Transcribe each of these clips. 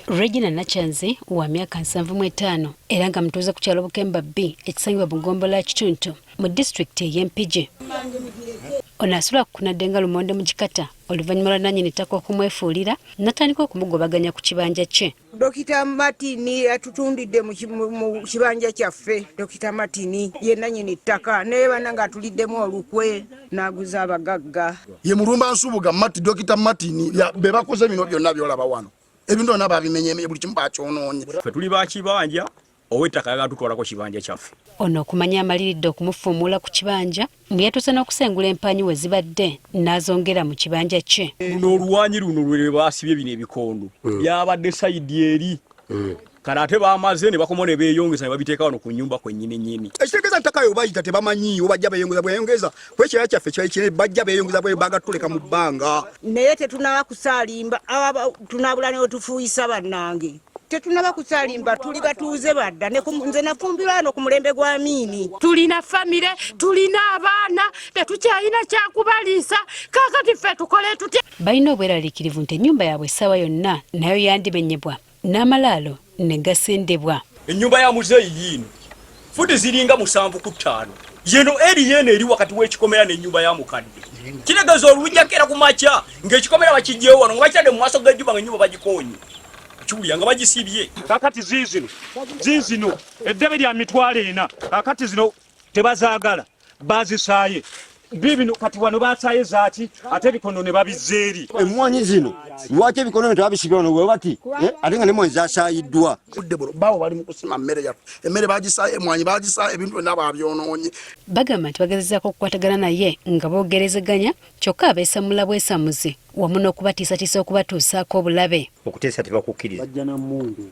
Regina Nakyanzi wa myaka 75 era nga mutuuze ku kyalo Bukemba B ekisangibwa mu ggombolola ya Kituntu mu disitulikiti ey'e Mpigi. Ono asula kukunadde nga lumonde mu kikata oluvannyuma lwa nannyini ttaka okumwefuulira n'atandika okumugobaganya ku kibanja kye. Dokita Martin atutundidde mu kibanja kyaffe. Dokita Martin ye nannyini ttaka naye banange atuliddemu olukwe n'aguza abagagga. Ye Mulumba Nsubuga Martin, Dokita Martin be bakoze bino byonna by'olaba wano. Ebintu byonna babimenyemenye, buli kimu bakyonoonye. Ffe tuli ba kibanja, ow'ettaka ayagala tutwalako kibanja kyaffe. Ono okumanya amaliridde okumufuumuula ku kibanja mbu yatuuse n'okusengula empanyi we zibadde n'azongera mu kibanja kye. Luno oluwanyi luno lwe baasibye bino ebikondo byabadde sayidi eri kale ate bamaze ne bakoma ne beeyongeza ne babiteeka wano ku nnyumba kwennyini nnyini. Ekitegeeza ttaka yo bayita tebamanyiiwo, bajja beeyongeza bweyongeza kuba ekirala kyaffe kyali kinene, bajja beeyongeza bwe bagatuleka mu bbanga. Naye tetunaba kusaalimba, tunabula ne wetufuuyisa bannange. Tetunaba kusalimba, tuli batuuze badda. Nze nafumbirwa wano ku mulembe gwa Amiini. Tulina famire, tulina abaana, tetukyalina kyakubaliisa, kaakati ffe tukole tutya? Balina obweraliikirivu nti ennyumba yaabwe essaawa yonna nayo yandimenyebwa n'amalaalo ne gasendebwa. Ennyumba ya muzeeyi yiino futi ziringa 7 ku 5. Yeno eri yeno eri wakati w'ekikomera n'ennyumba ya mukadde. Kitegeeza olujjako era ku makya ng'ekikomera bakiggyewo wano nga bakitadde mu maaso g'ejjuba ng'ennyumba bagikoonye. Kiwulira nga bagisibye. Kaakati ziizino, ziizino eddebe lya 400,000, kaakati zino tebazaagala bazisaaye bibino kati wano basaaye zaaki ate ebikono ne babizza eri. Emmwanyi zino lwaki ebikono bino tebabisibye wano bwe bati, ate nga n'emmwanyi zasaayiddwa. Budde buno bawo bali mu kusima mmere yaffe, emmere bagisaaye, emmwanyi bagisaaye, ebintu byonna babyonoonye. Bagamba nti bagezezaako okukwatagana naye nga boogerezeganya kyokka abeesamula bwesamuzi wamu n'okubatiisatiisa okubatuusaako obulabe. Okuteesa tebakukkiriza. Bajja na mmundu.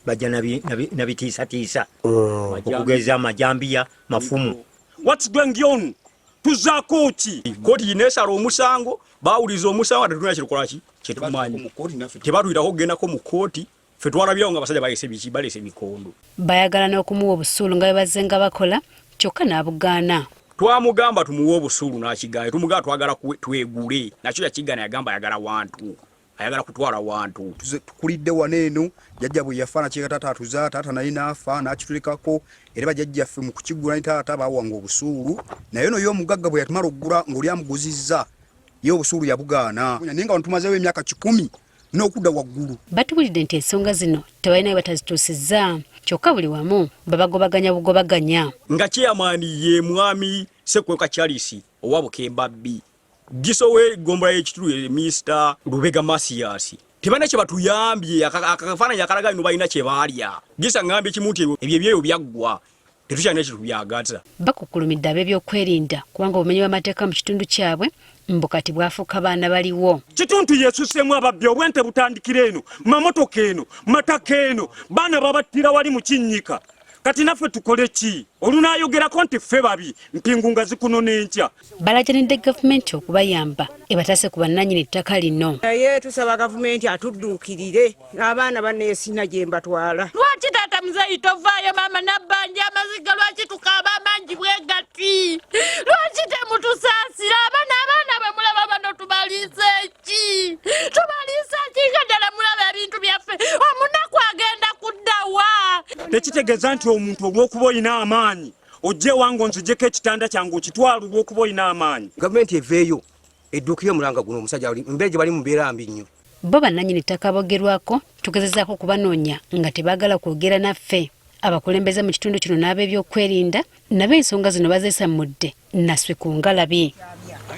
Bajja na bitiisatiisa. Okugeza amajambiya, mafumu. What's going on? Tuzaako ki? Kkooti yino esala omusango, baawuliza omusango ate tulina kyetukola ki? Kyetumanyi. Tebatuyitako kugendako mu kkooti. Ffe twalabirawo nga abasajja baleese biki? Baleese mikondo. Bayagala n'okumuwa obusuulu nga bwe bazze nga bakola kyokka n'abugaana. Twamugamba tumuwe obusuulu n'akigaana. Tumugamba twagala twegule, nakyo yakigaana, yagamba ayagala wantu, ayagala kutwala wantu. Tuze tukulidde wano eno, jjajja bwe yafa n'akireka taata atuzaala, taata naye n'afa n'akitulekako, era bajjajjaffe mu kukigula ne taata baawanga obusuulu, naye ono ye omugagga bwe yatumala okugula ng'oli amuguzizza, ye obusuulu yabugaana. Naye nga wano tumazeewo emyaka 100 n'okudda waggulu. Batubulidde nti ensonga zino tebalina we batazituusizza, kyokka buli wamu babagobaganya bugobaganya. Nga chairman ye mwami Ssekweka Charles owa Bukemba B, Giso w'eggombolola y'Ekitulu ye Mister Lubega Mathias. Tebalina kye batuyambye, akafaananyi akalaga bino balina kye baalya. Gisa ngambye kimu nti ebyo ebyeyo byaggwa, tetukyalina kye tubyagaza. Bakukkulumidde ab'ebyokwerinda kubanga obumenyi bw'amateeka mu kitundu kyabwe mbu kati bwafuuka baana baliwo. Kituntu yesuseemu ababbi, obwente butandikira eno, mamotoka eno, mataka eno, baana babattira wali mu kinnyika. Kati naffe tukole ki? Olunaayogerako nti ffe babi, mpingu nga zikunona enkya. Balajanidde gavumenti okubayamba ebataase ku bannannyini ttaka lino. Naye tusaba gavumenti atudduukirire, abaana banneesina gye mbatwala. Lwaki taata muzeeyi tovaayo maama nabbanja amaziga, lwaki tukaaba amangi bwe gati? Lwaki temutusaasira? Abaana, abaana bwe mulaba bano tubaliise ki? Tubaliise ki nga ddala mulaba ebintu byaffe? Omunaku agenda kuddawa? Tekitegeeza nti omuntu olw'okuba olina amaanyi ojja ewange onzijeko ekitanda kyange okitwala olw'okuba olina amaanyi. Gavumenti eveeyo edduukire omulanga guno, omusajja ali embeera gye bali mu mbeera mbi nnyo. Bo bannannyini ttaka aboogerwako tugezezaako okubanoonya nga tebaagala kwogera naffe. Abakulembeze mu kitundu kino n'ab'ebyokwerinda nabo ensonga zino bazeesammudde naswi ku ngalabi.